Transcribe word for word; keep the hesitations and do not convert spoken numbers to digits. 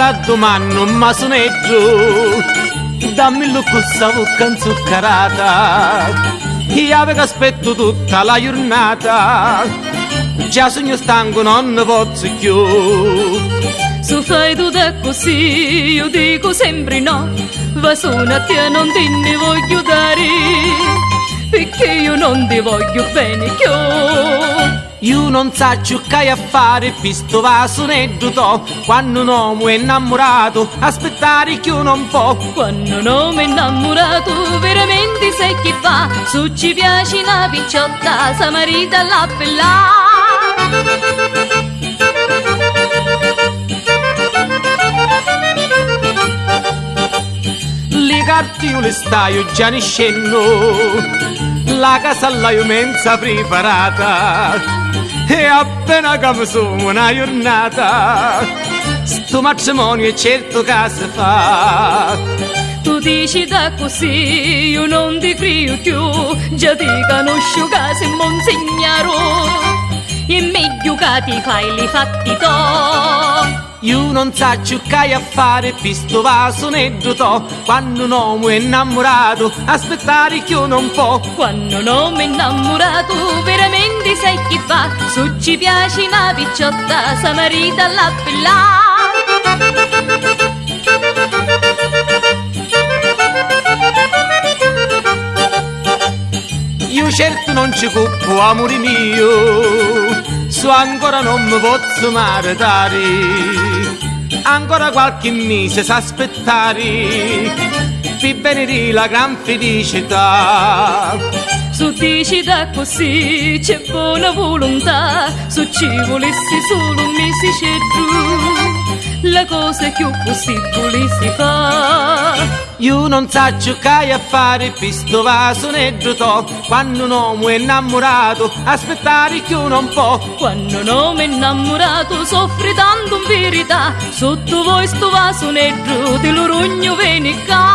Addumannu, masuneddu, dammi lu cu ssa vucca nzuccarata, iavi c'aspettu tutta la jurnata, già sugnu stancu, non ne pozzu cchiù. Su fai tu d'accussì, io dico sempre no, vasuna a tia non ti ne voglio dare, perché io non ti voglio bene più. Ju non sacciu c'haiu a fari pi stu vasuneddu to, quannu un omu è nnammuratu, aspittari cchiù non pò. Quannu un omu è nnammuratu, veramenti sai chi fa? Su ci piaci na picciotta, sa marita là pi là. Li carti ju li staiu già niscennu, la casa l'haiu menza priparata, e appena ca mi sumu na jurnata, stu matrimoniu è certu ca si fa. Tu dici d'accussì, io non ti criu cchiù, già ti canusciu ca si monsignaru, è megghiu ca ti fai li fatti to. Ju non sacciu c'haiu a fari pi stu vasuneddu to, quannu un omu è nnammuratu, aspittari cchiù non pò. Quannu un omu è nnammuratu, veramenti sai chi fa? Su ci piaci na picciotta, sa marita là pi là. Ju certu non ci cuppu, amuri miu, su ancora non mi pozzu maritari, ancora qualchi misi s'aspettari, pi beniri la gran felicità. Su dici d'accussì c'è bona vuluntà, su ci vulissi sulu un misiceddu, la cosa cchiù pussibuli si fa. Ju non sacciu c'haiu a fari pi stu vasuneddu to, quannu un omu è nnammuratu, aspittari cchiù non pò. Quannu un omu è nnammuratu, soffri tantu in virità, su tu voi stu vasuneddu, ti lu rugnu veni ccà.